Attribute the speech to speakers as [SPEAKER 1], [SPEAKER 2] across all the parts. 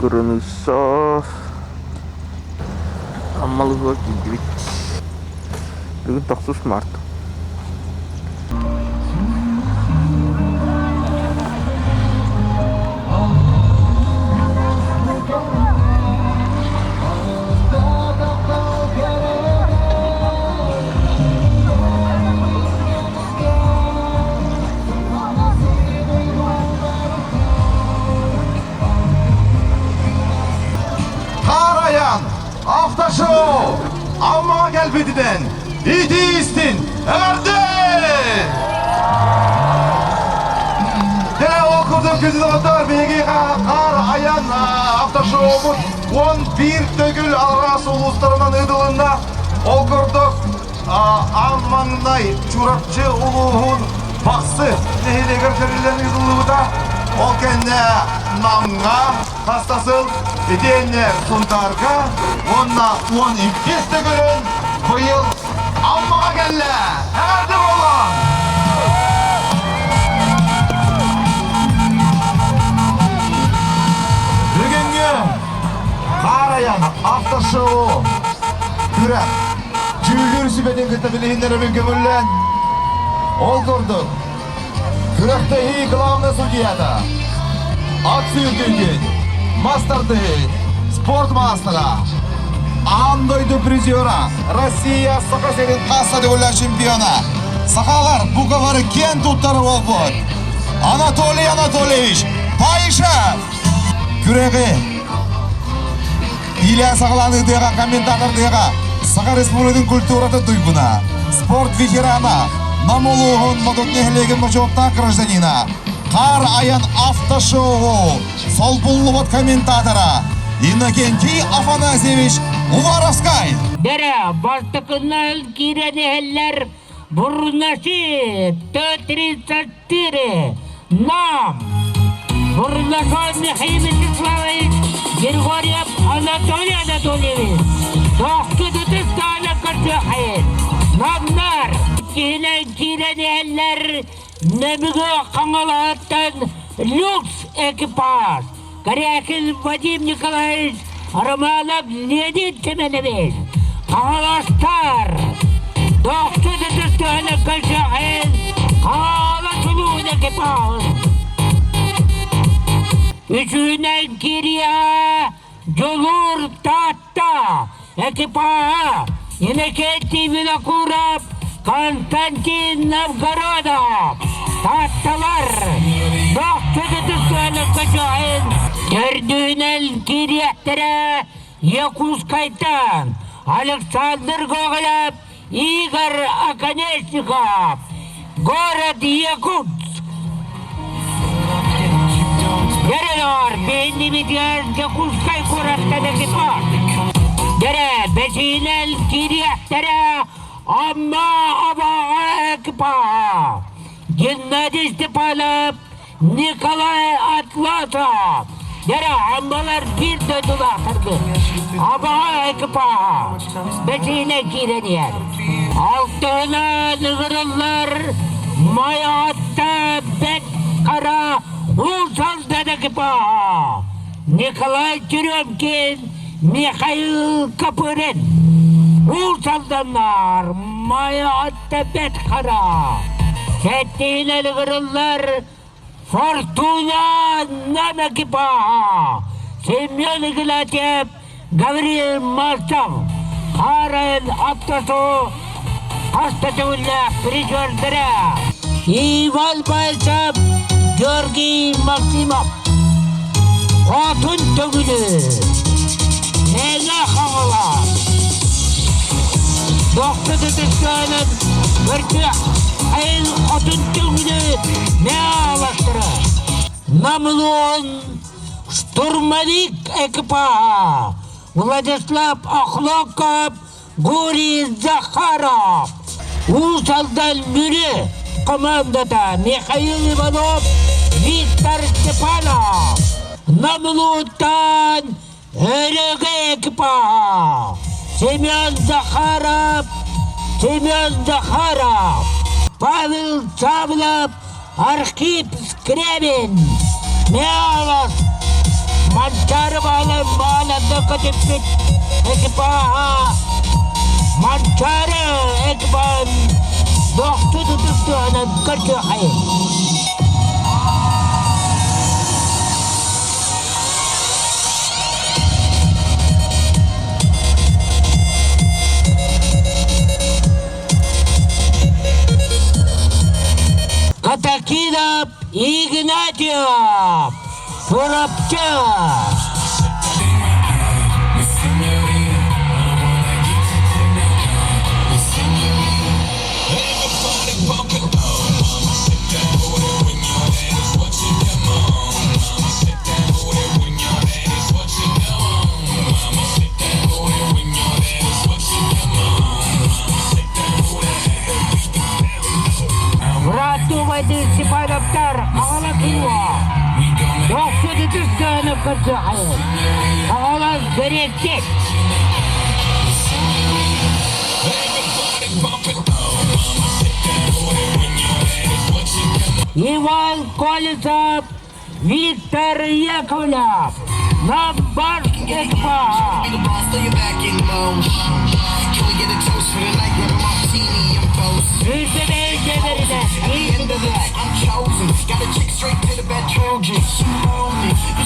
[SPEAKER 1] Кыраныысса Аммалыгар киирдибит. Бүгүн тохсус март.
[SPEAKER 2] Хаарайан автошоу Аммаҕа кэлбитинэн итии истин эҕэрдэ! Дьэ, ол курдук күндү доҕоттор, биһиги хаар айан автошоубут 11 төгүл араас улуустарынан ыытылынна. Ол курдук аан маҥнай Чурапчы улууһун Бахсы нэһилиэгэр тэриллэн ыытыллыбыта. Ол кэннэ Намҥа хаста сыл, итиэннэ Сунтаарга уонна 12 төгүлүн быйыл Аммаҕа кэллэ. Эҕэрдэ буоллун! Бүгүҥҥү Хаарайан автошоу күрэх Дьүүллүүр сүбэтин кытта билиһиннэрэбин көҥүллээн. Ол курдук, күрэхтэһии главный судьята, ат сүүрдүүтүн, мас тардыһыы, спорт маастара, аан дойду призера, Россия Саха сирин хас төгүллээх чемпиона, сахалар бука киэн туттар буолбут Анатолий Анатольевич Баишев! Күрэҕи Иилээн саҕалаан ыытыаҕа комментатордыаҕа Саха Республикатын культуратын туйгуна, спорт ветерана, Нам улууһун Модут нэһилиэгин бочуоттаах гражданина, Хаар айан автошоу солбуллубут комментатора Иннокентий Афанасьевич Уваровскай.
[SPEAKER 3] Дэрэ, бастакынан киирэн иһэллэр Бурнаши Т-34 Нам Бурнашов Михаил Вячеславович Григорьев Анатолий Анатольевич Тохту Тыстаана Көрсүөхайын Намнар киһинэн киирэн иһэллэр Нөмүгү Хаҥалаһыттан Люкс экипаж Корякин Вадим Николаевич, Романов Леонид Семенович, Хаҥаластар, Дохсун Ытыстыһаны көрсөһөн, Хаала Чулуун экипажын. Үчүгүнэн киириэҕэ Дьулуур Таатта экипажа Иннокентий Винокуров, Константин Новгородов, Таатталар, Бахчыты Көчөһүн төрдүһүнэн киириэхтэрэ Якутскайтан Александр Гоголев, Игорь Оконешников, город Якутск. Дөрөлөр биһиннибитигэр Дьокуускай куораттан экипаж. Дөрө бэсиинэн киириэхтэрэ Амма Абаҕа экипажа. Геннадий Степанов, Николай Атласов. Дөрө Аммалар биир дойдулаахтаргыт. Абаҕа экипажа бэсиинэн киирэн иһэр. Алтыһынан ыҥырыллар Майаҕатта Бэт Хара Уус Алдан экипажа Николай Черемкин, Михаил Копырин. Уус Алданнар Майаҕатта Бэт Хара. Сэттиһинэн ыҥырыллар Фортуна Нам экипажа Семен Игнатьев, Гаврил Мальцев, Харен Автосу хаста төгүллээх призердэрэ Иван Мальцев, Георгий Максимов. Хотун төгүлү Мэҥэ Хаҥалас Дохсун Ытыктаанын Бөртүөх Айыл хотун төгүлү Мэҥэ Намылуон Штурмовик экипажа Владислав Охлоков, Гурий Захаров, Уус Алдан Мүрү командата Михаил Иванов, Виктор Степанов, Намылууттан Өрөгөй экипажа Семен Захаров, Семен Захаров, Павел Савлов, Архип Скрябин, Миалов, Манчарова. көтүппүт экипаһа Манчаары экипаһын дохсун ытыс тыаһынан көрсүөххэйиҥ. Катакинов Игнатьев Чурапчы. Бырааттыы убайдыы Степановтар аҕала киһи Дохсун ытыс тыаһынан көрсүөххэйиҥ. Аҕалан бэриэттик. Иван Колесов, Виктор Яковлев, Намбар Экпа.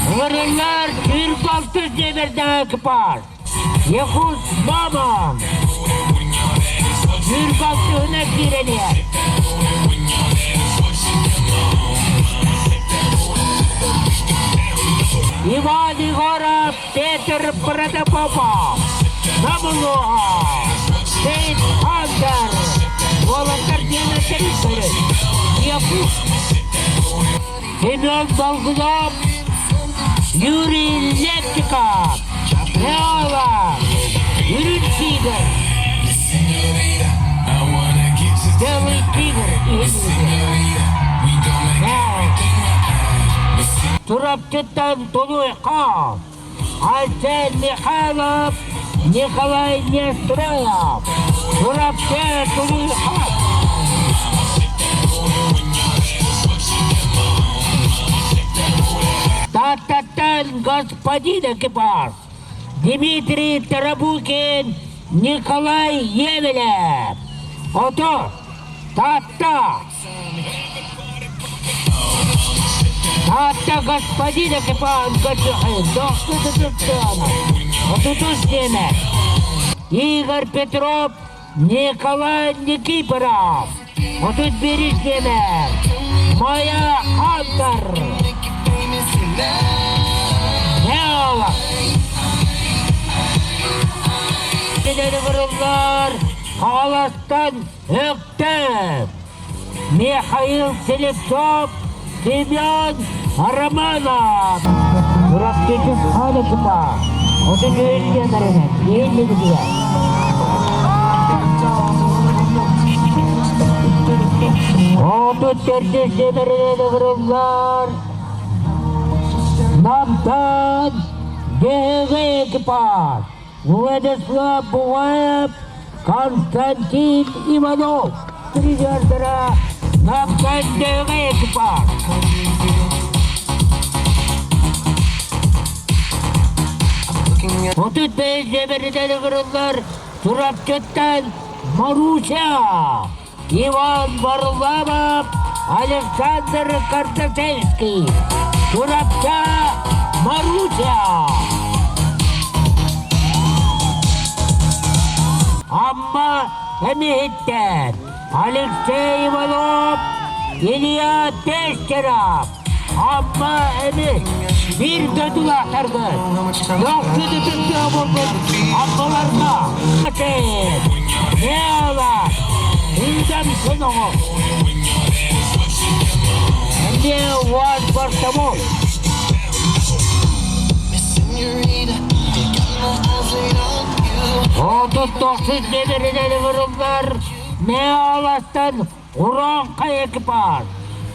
[SPEAKER 3] Вырылар Кирбалты демердәк бар. Якут мамам. Кирбалтыһына киирэлиэ. Иван Егоров, Петр Протопопов, Намулуха, Сейт Хантер, Волонтер Дина Территорий, Якут, Семен Долгунов, Юрий Лепчиков, Леола, Юрий Тигр, Белый тигр Чурапчыттан Тулуйха, Айсен Михайлов, Николай Нестроев, Чурапчы Тулуйха. Тааттаттан господин экипаж Дмитрий Тарабукин, Николай Емелев. Ото, Таатта. Таатта господин экипаж Гачухин, Отутус диэмэ. Игорь Петров, Николай Никифоров. 31 диэмэ. Моя Хантер. Неолог. Вырыллар Хаҥаластан Өктөм. Михаил Селецов, Семен Романов. Чурапчы Халыкова. 33 диэмэринэн ииллибитигэр. 34 диэмэринэн ыҥырыллар Намтан ДГ экипаж Владислав Бугаев, Константин Иванов. Призердара Намтан ДГ экипаж. 35 диэмэринэн ыҥырыллар Чурапчыттан Маруся, Иван Варламов, Александр Карташевский, Чурапча Маруся. Амма Эмиһиттэн Алексей Иванов, Илья Тестеров, Амма Эмис биир дойдулаахтаргыт, Дохсун ытыктыа буолбут Аммаларга Нела, Илдам Соноҕо. Эмиэ уаз бортомол. 39 нөмірінен ығырылдар Меаластан Урааҥхай экипаж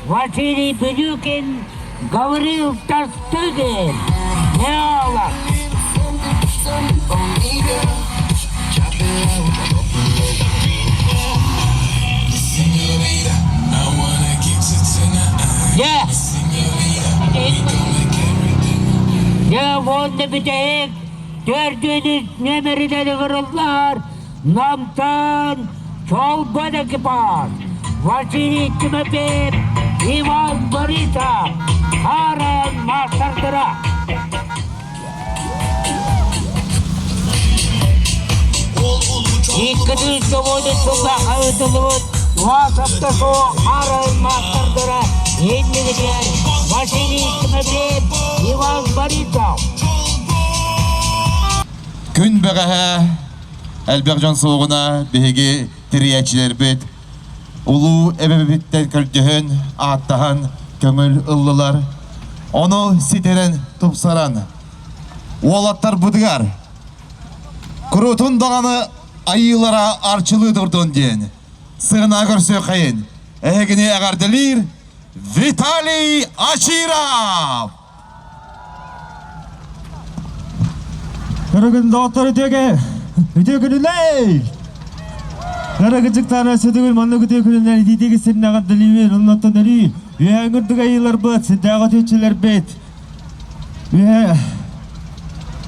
[SPEAKER 3] Василий Бедюкин, Гаврил Тастыгин, Неолог. Дьэ, дьэ уонна бүтэһик. Төрдүнүс нүөмэринэн ыҥырыллар Намтан Чолбон экипаж Василий Тимофеев, Иван Борисов, Харан маастардара. Иккитин собуоду сыллаха ыытыллыбыт УАЗ-автошоу Харан маастардара иннигитигэр Василий Тимофеев, Иван Борисов.
[SPEAKER 2] Күн бэҕэһээ элбэх дьон суоҕуна биһиги тэрийээччилэрбит улуу эбэбиттэн көрдөһөн, ааттаһан көҥүл ыллылар. Ону ситэрэн, тупсаран уолаттарбытыгар куруутун даҕаны айыылара арчылыы турдун диэн сыана көрсүөххэйин. Эһигини эҕэрдэлиир Виталий Ачиров!
[SPEAKER 4] Көрөгүн доҕоттор үтүөгэ үтүө күнүнэй! Кырагычыктаана сөтүгүл маннык үтүө күнүнэн итиитиги сирнэҕэр дэлиибин оннуттан өрүү үөһээҥҥи үрдүк айыыларбыт сирдээҕи өтүөччүлэрбит үөһэ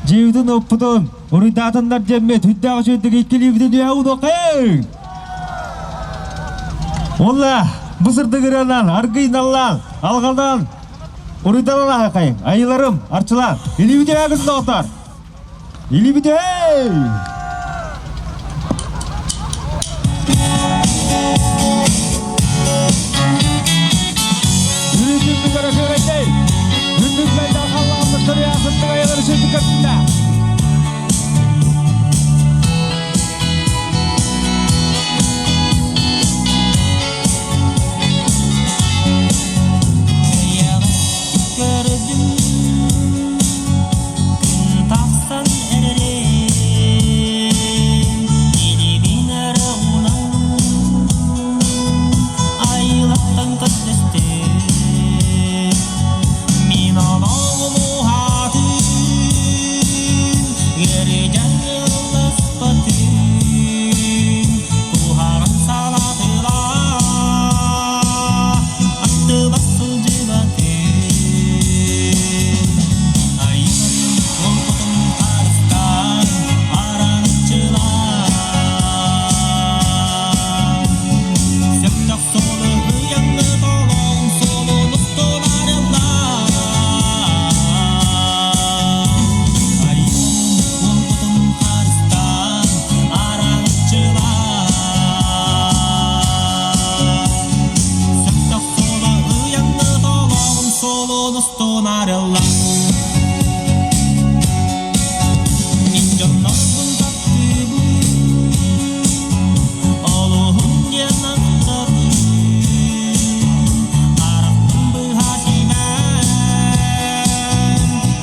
[SPEAKER 4] дьиэбитин оппутун уруйдаатыннар диэммит үрдээх үчүгэйдик иккилиибитин үөһэ уунуоххайыҥ! Уонна бу сырдык ырыанан аргый наллаан алҕанан Уруйданан аһакайын, айыларым, арчылаан, илиибитэ доҕоттор! Илиибитэ! Үрүтүн көрөкөрөйдей! Күндүк бэлдэ халлааммыт төрүясыттык айылар сүрдүк көттүнэ!
[SPEAKER 5] Көрдүм күн тахсан эрэрин илиибин эрэ уунан айылаттан көрдөстүм мин олоҕум уһаатын ыарыйан ылласпатын куһаҕан салаатылаа аттыбар сылдьыбатын айыларым уолбутун харыстаан араҥаччылаан сөптөөх суолу ыйаҥҥыт олоҕум суолун устун арыллаан айыларым уолбутун харыстаан араҥаччылаан сөптөөх суолу ыйаҥҥыт олоҕум суолун устун арыллаан Мин дьоннорбун таптыыбын олуһун диэн ахтабын харахпын быһа симэн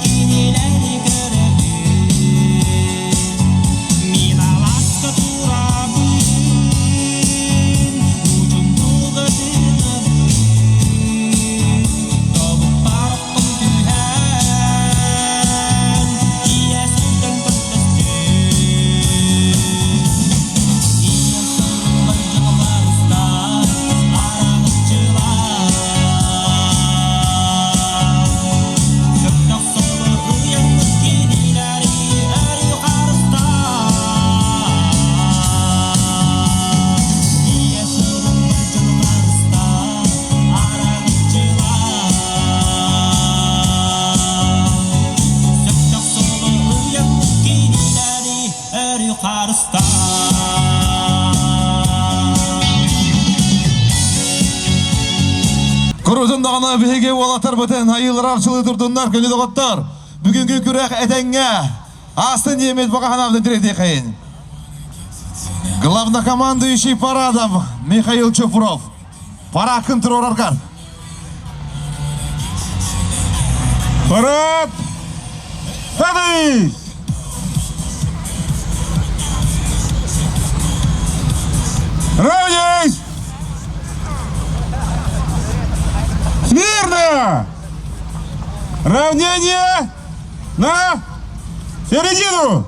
[SPEAKER 5] кинилэри көрөбүн мин алааска турабын учуҥнуга тыынабын тобукпар охтон түһэн ийэ сылдьан көрдөстүм ийэ сылбар дьоҕарыстаан араҥаччылаан сөптөөх суолу ыйаммыт кинилэри өрүү харыстаан ийэ сылбар дьоҕарыстаан араҥаччылаан сөптөөх суолу ыйаммыт кинилэри өрүү харыстаан
[SPEAKER 2] Курутун даҕаны биһиги уолаттарбытын айыылар арчылыы турдуннар күнү доҕоттор. Бүгүҥкү күрэх этэҥҥэ астын диэммит баҕа санаабытын тириэтиэхэйин. Главнокомандующий парадом Михаил Чупров. Парадкын туруораргар.
[SPEAKER 4] Парад! Садись! Равняйсь! Смирно! Равнение на середину!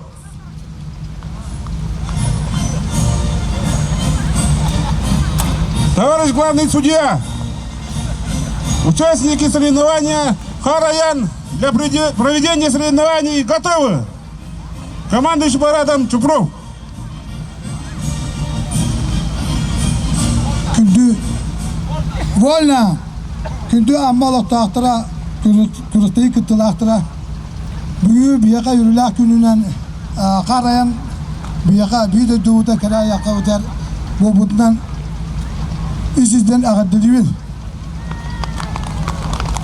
[SPEAKER 4] Товарищ главный судья, участники соревнования Хараян для проведения соревнований готовы.
[SPEAKER 2] Командующий парадом Чупров.
[SPEAKER 6] Күндү Вольно! Күндү Амма олохтоохторо, күрэхтэһии кыттыылаахтара бүгүн биһиэхэ үөрүүлээх күнүнэн харайан биһиэхэ биир дойдубута кэрэ айахха утар буолбутунан ис-истэн эҕэрдэлиибин.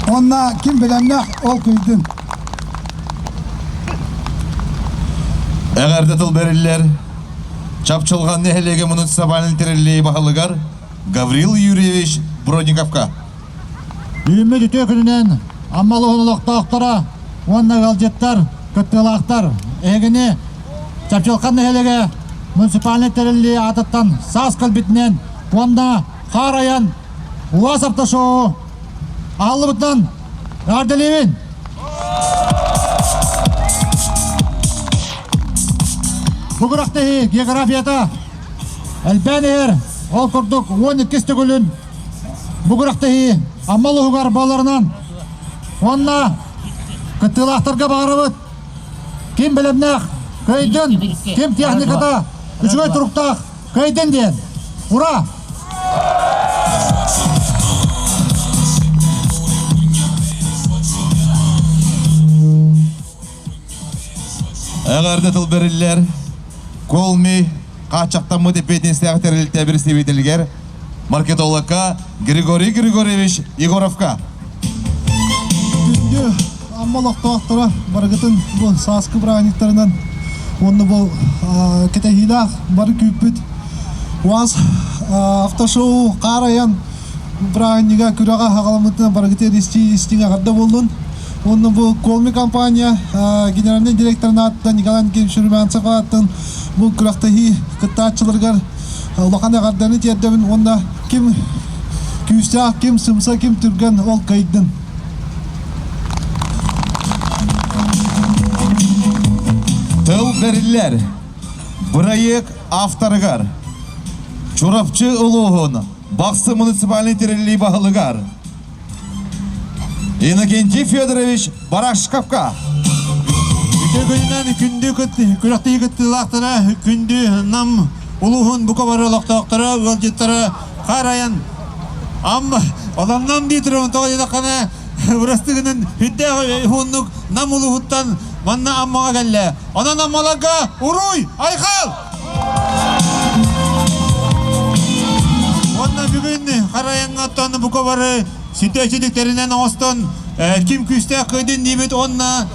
[SPEAKER 6] Уонна ким бэлэмнээх ол кыйдын.
[SPEAKER 2] Эҕэрдэ тыл бэриллэр. Чапчылҕан нэһилиэгэ муниципальнай тэриллии баһылыгар Гаврил Юрьевич Бродниковка.
[SPEAKER 4] Үүммүт үтүө күнүнэн Амма улууһун олохтоохторо уонна ыалдьыттар, кыттыылаахтар эһигини Чапчылҕан нэһилиэгэ муниципальнай тэриллии аатыттан саас кэлбитинэн уонна хаар айан УАЗ автошоу аһыллыбытынан эҕэрдэлиибин! Бу күрэхтэһии географията элбээн иһэр. Ол курдук 12 төгүлүн бу күрэхтэһии Амма улууһугар буоларынан уонна кыттыылаахтарга баҕарабыт ким бэлэмнээх кыайдын, ким техниката үчүгэй туруктаах кыайдын диэн. Ура!
[SPEAKER 2] Эҕэрдэ тыл бэриллэр. Колми хааччахтаммыт эппиэтинэстээх тэрилтэ представителигэр маркетологка Григорий Григорьевич Егоровка.
[SPEAKER 6] Күндү Амма олохтоохторо барыгытын бу сааскы бырааһынньыктарынан уонна бу кэтэһиилээх бары күүппүт УАЗ автошоу хаар айан бырааһынньыга күрэҕэ аҕаламмытынан барыгытыгар истиҥ эҕэрдэ буоллун. Уонна бу Колми компания генеральный директорын ааттан Николай Никитич Румянцев ааттан бу күрэхтэһии кыттааччыларыгар улахан эҕэрдэни тиэрдэбин уонна ким күүстээх, ким сымса, ким түргэн ол кыайдын.
[SPEAKER 2] Тыл бэриллэр. Бырайыак авторыгар Чурапчы улууһун Бахсы муниципальный тэриллии баһылыгар Иннокентий Федорович Барашковка.
[SPEAKER 4] Үтүө күнүнэн күндү күрэхтэһии кыттыылаахтара, күндү Нам улууһун бука бары олохтоохторо, ыалдьыттара хаар айан Ам оламнам дии турабын тоҕо диэтэххинэ бырастыгынан үрдээх уһуннук Нам улууһуттан манна Аммаҕа кэллэ. Онон Аммаларга уруй, айхал! Уонна бүгүн Харайаҥҥаттан бука бары сүтээччиликтэринэн оҥостон ким күүстээх кыайдын диибит уонна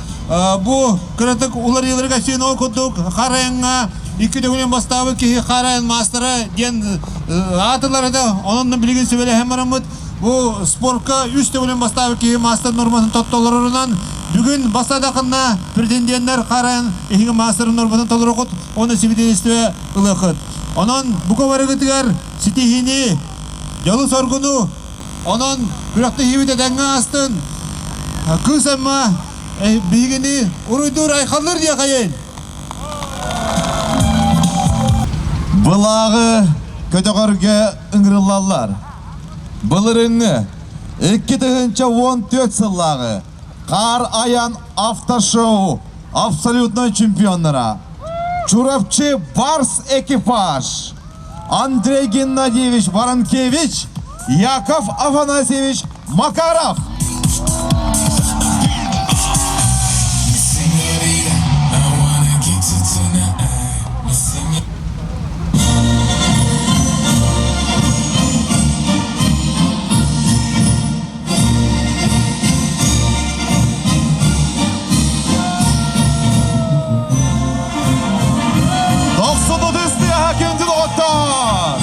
[SPEAKER 4] бу кыратык уларыйыыларга син ол курдук Харайаҥҥа икки төгүлүн бастаабыт киһи Харайан маастара диэн аатылара да онон билигин сүбэлэһэн бараммыт бу спорка үс төгүлүн бастаабыт киһи маастар норматын толорорунан бүгүн бастаатаххына претенденнэр Харайан иһиги маастарын норматын толорокут уонна сибидиэнистибэ ылыахыт. Онон бука барыгытыгар ситиһиини, дьолу-соргуну, онон күрэхтэһиибит этэҥҥэ аастын. Кыыс Амма биһигини уруйдуур айхаллыр диэхэйин!
[SPEAKER 2] Былааҕы көтөҕөргө ыҥырыллаллар. Былырыҥҥы 2014 сыллааҕы Хаар айан автошоу абсолютнай чемпионнара Чурапчы Барс экипаж Андрей Геннадьевич Воронкевич, Яков Афанасьевич Макаров. Дохсун ытыс күндү доҕоттор!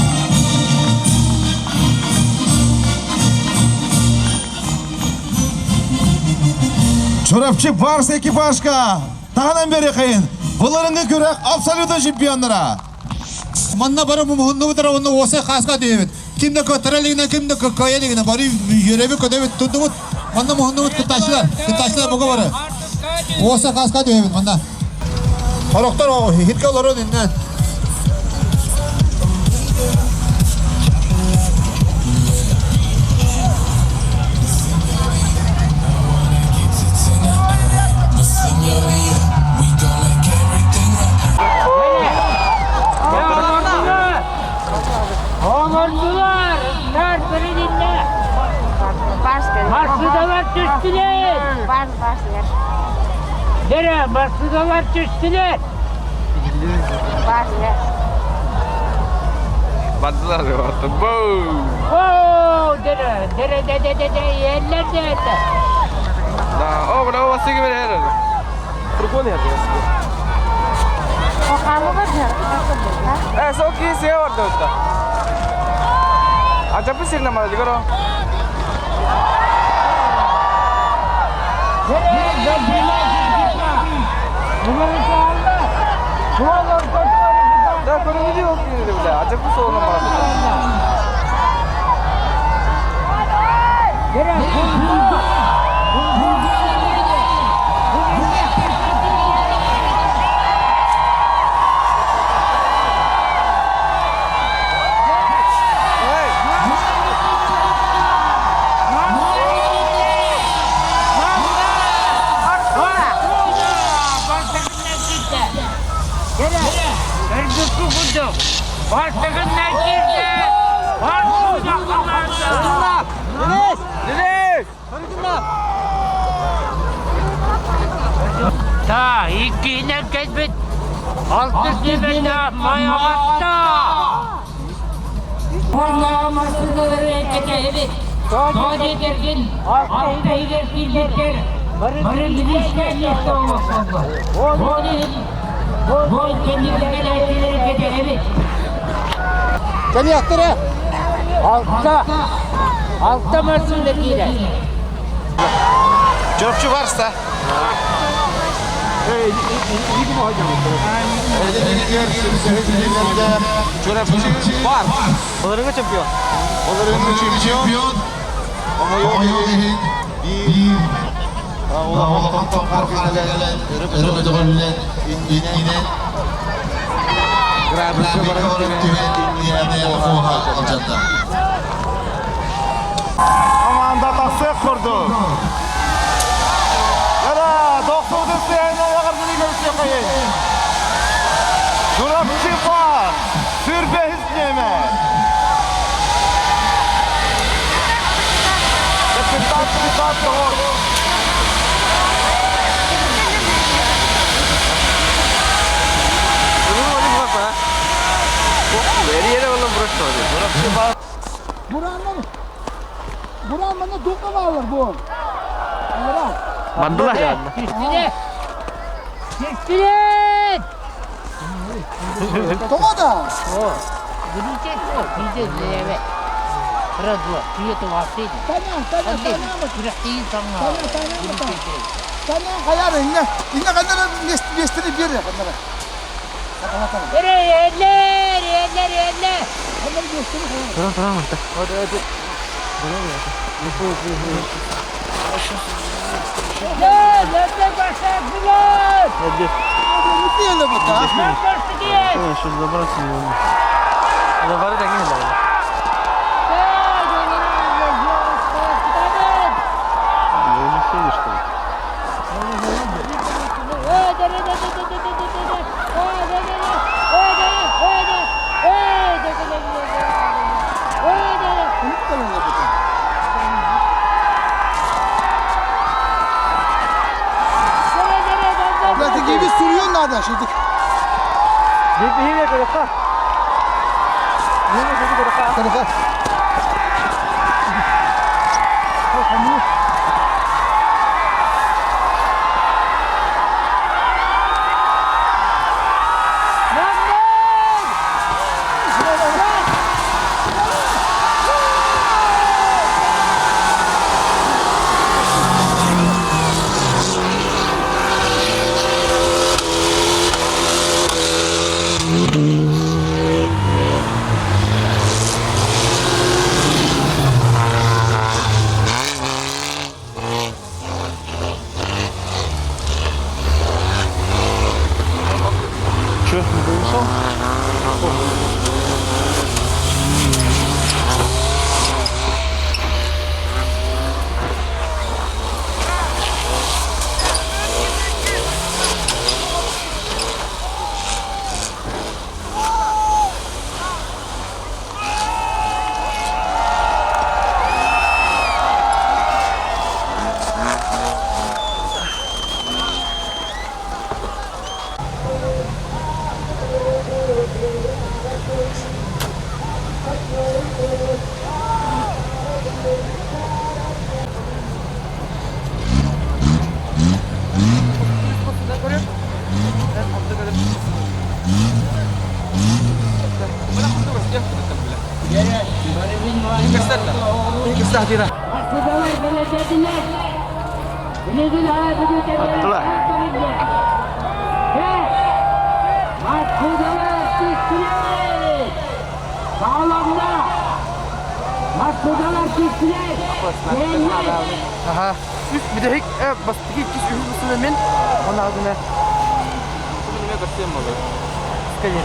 [SPEAKER 2] Чурапчы Барс экипажка таһынан берехин былырыҥҥы күрэх абсолютно чемпионнара.
[SPEAKER 4] Манна бары муһуннубут уонна уосай хааска диэбит. Ким да көтөрө илигинэ, ким да кыайа илигинэ бары үөрэбит, көтөбүт, турдубут. Манна муһуннубут кыттааччылар, кыттааччылар бука бары. Уоса хааска диэбит манна. Хорохтор хитке олорон иннен.
[SPEAKER 3] түстүлэр!
[SPEAKER 7] Бар, бар, сыгар.
[SPEAKER 3] Дere, массыналар түстүлэр!
[SPEAKER 7] Бар, сыгар.
[SPEAKER 1] Бардылар барdı. Boom.
[SPEAKER 3] Oo, dere, dere, de, de, de, de, yerler de, de.
[SPEAKER 1] Да, о, бля, у вас сиги берер. Фургон я Э, сол ки сига барды отта. А жапы сирна мала дигоро.
[SPEAKER 3] Dere, Gabriela
[SPEAKER 1] Да, көрүнү дип окуйду бля. А жапы сол мала.
[SPEAKER 3] Dere,
[SPEAKER 1] Эй! Денис!
[SPEAKER 3] Ta ikkiyle kesbit. Altı sibirde mayabatta.
[SPEAKER 6] Кэлиэхтэрэ.
[SPEAKER 3] Altta. Altta masında girer.
[SPEAKER 2] Чурапчы барса.
[SPEAKER 1] Чурапчы бар. Боларыңа чемпион.
[SPEAKER 2] Чемпион. Bir Команда тақсы құрды. Yara, 90 сүйәйін ағырдың көрсе қайын. Чурапчы бар. Сүрбе хиснеме. Капитан, капитан,
[SPEAKER 6] Buranın Buranın duka varlar bu.
[SPEAKER 1] Бандылар.
[SPEAKER 3] Üstüne. Üstüne.
[SPEAKER 6] Тоҕо да.
[SPEAKER 3] Gidecek o. Gideceğiz evet. Biraz var. Tüyeti var değil.
[SPEAKER 6] Таня, Таня, Таня,
[SPEAKER 3] Күрәктеген саңа.
[SPEAKER 6] Таня хайар инне. Инне кандара местini bir kandara.
[SPEAKER 3] Ere yerler, yerler, yerler. Gel, yerler başlasınlar.
[SPEAKER 6] Мутили bu da.
[SPEAKER 3] Ben başlı diye.
[SPEAKER 1] Бары такие да.
[SPEAKER 6] Zaten gibi sürüyor nerede şimdi? Telefon.
[SPEAKER 1] Че, не помешал? Аха. Үс бүтэһик бастакы иккис үһүс устуда мен онағдына Скажи.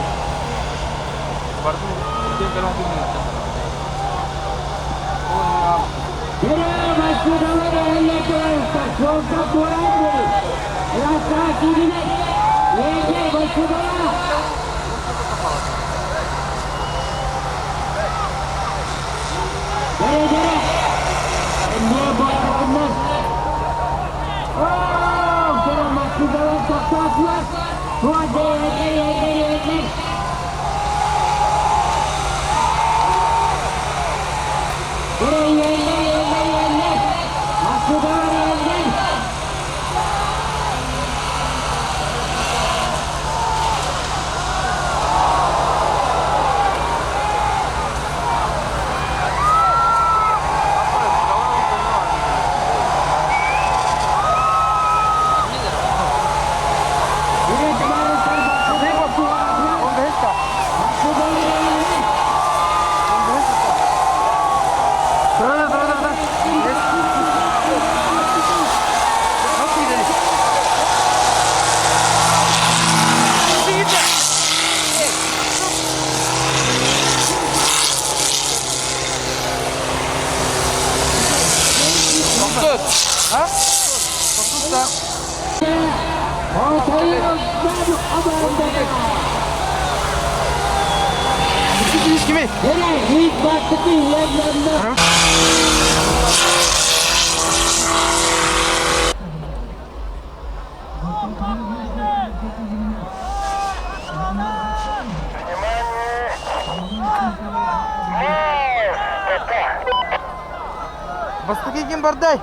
[SPEAKER 1] Бастакы ким бардай?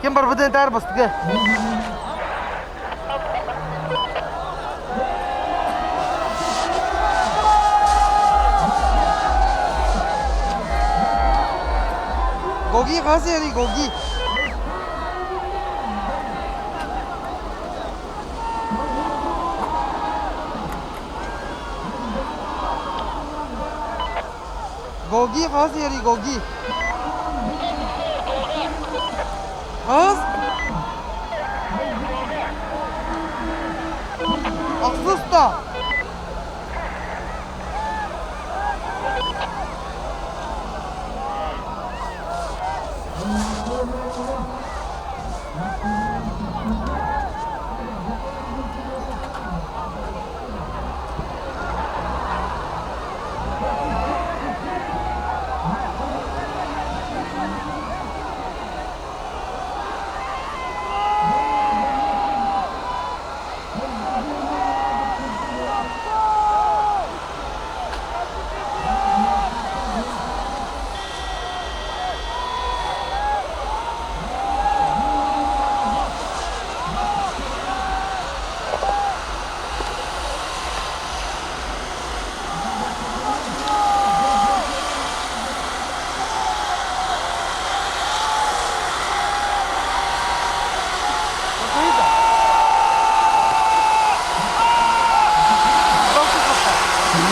[SPEAKER 1] Ким барбытын таар бастакы? Гоги хас ери гоги. Гоги хас ери гоги. Хас? Ахсыста.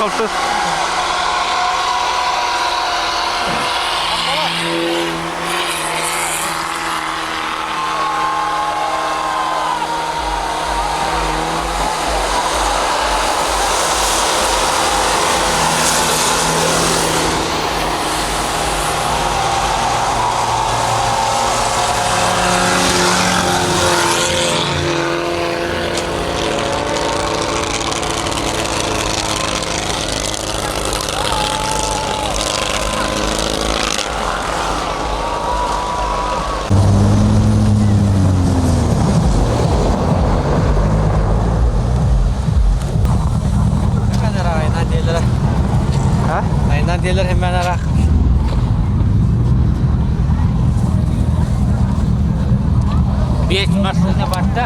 [SPEAKER 8] Kalktı.
[SPEAKER 4] Aynen diyorlar.
[SPEAKER 1] Ha?
[SPEAKER 4] Aynen diyorlar hemen ara.
[SPEAKER 3] Биэс массыына барда.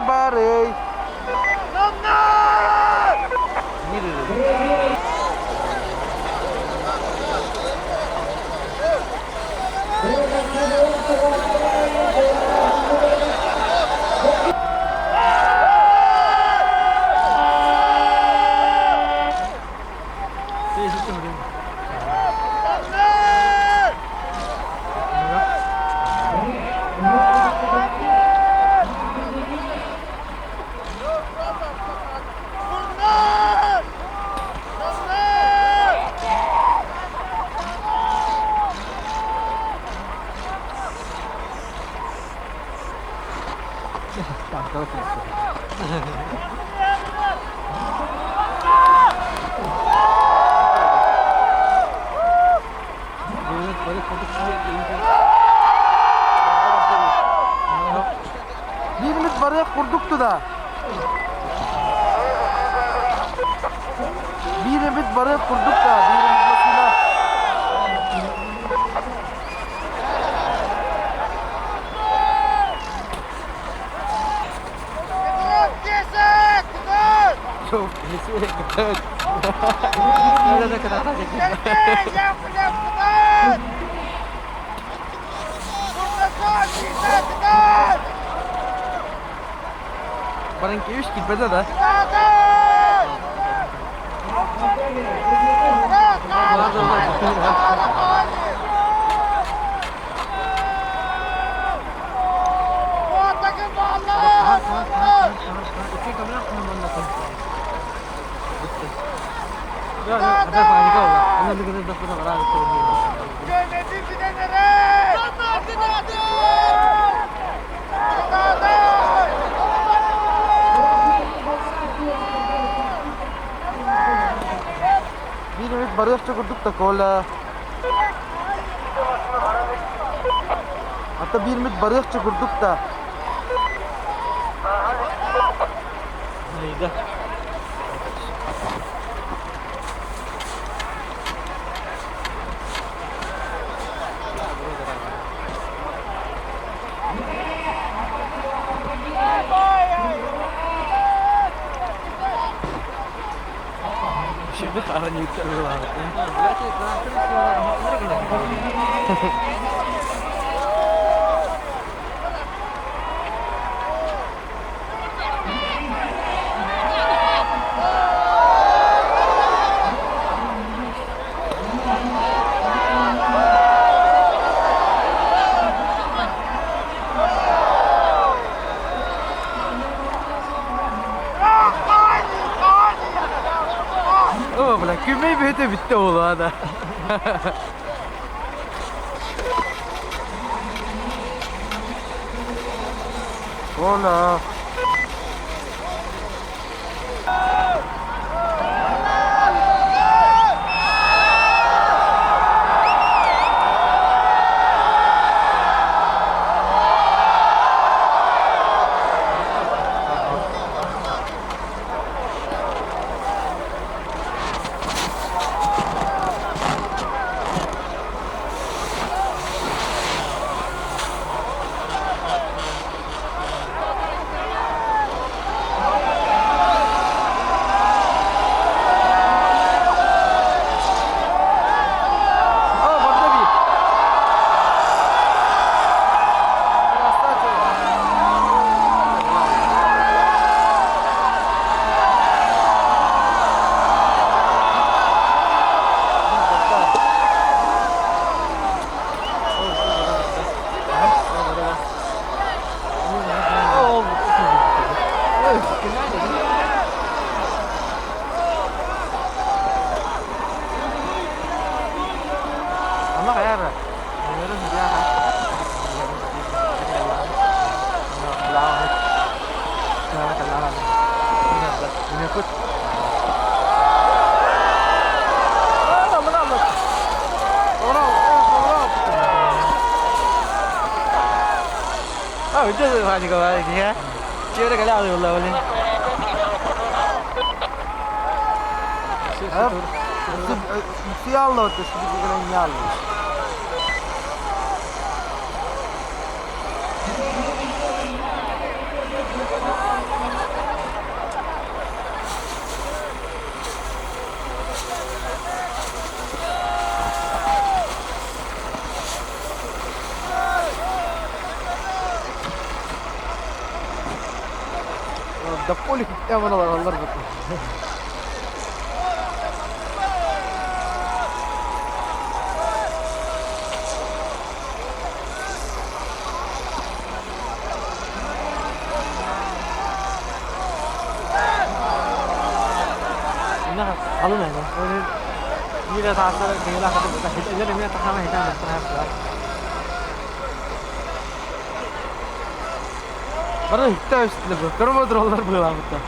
[SPEAKER 1] Баар-баарый! Биирimiz барыах курдукту да. Биирimiz барыах курдук да, биирimiz машина. Баран кевиш килбэтэ да. Биир эмит барыахча курдук да Коля. Ата биир эмит барыахча курдук да. О, бля, күмэй бөтө бүтте ола да. Ола. О, барда би. Ама хайара. Дополик эманалар бу. Бары иһиттэ өстүлэр, көрө олороллор быылаабыттар.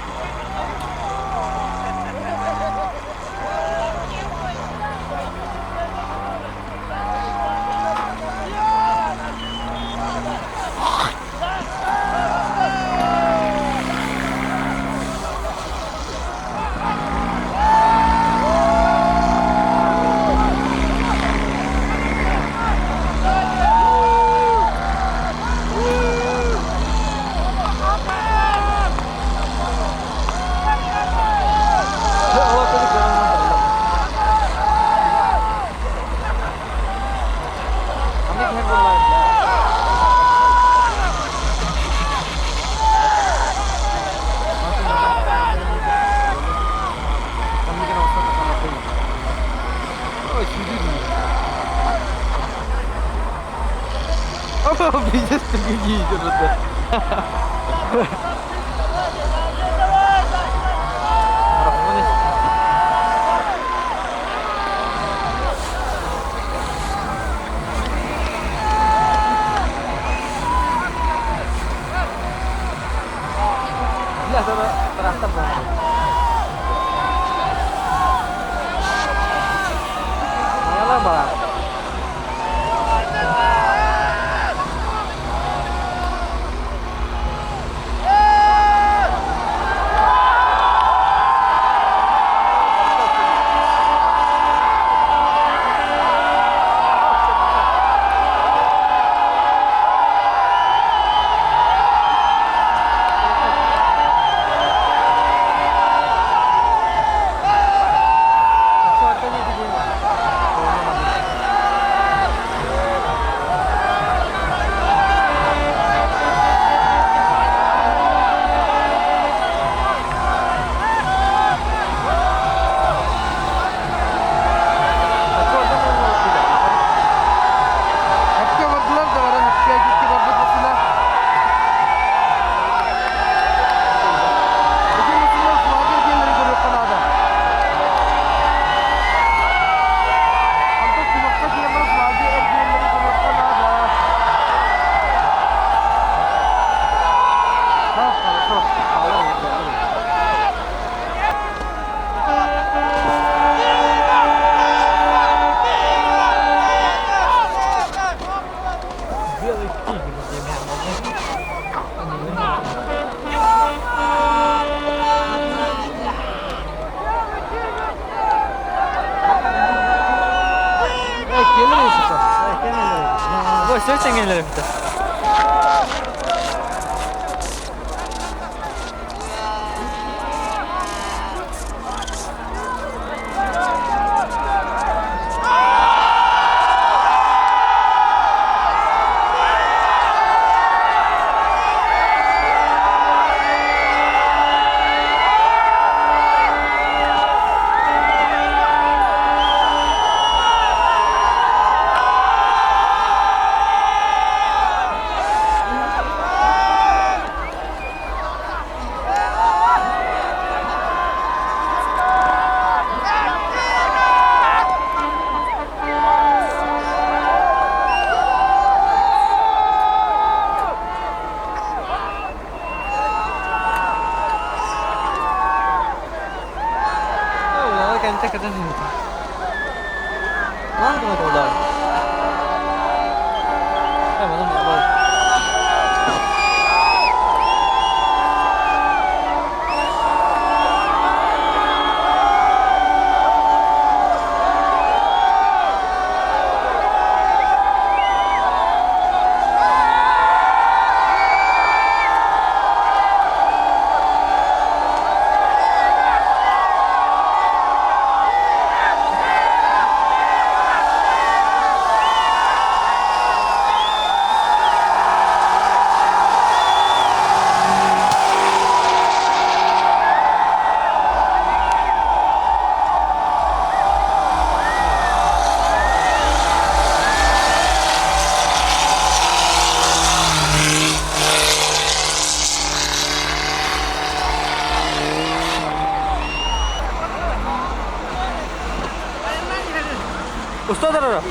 [SPEAKER 1] Уста турар.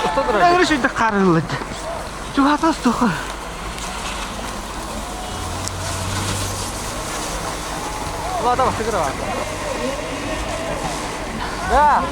[SPEAKER 1] Уста турар. Эгер шүйді қарылды. Чугата устуха. Ладно, бастыгыра. Да.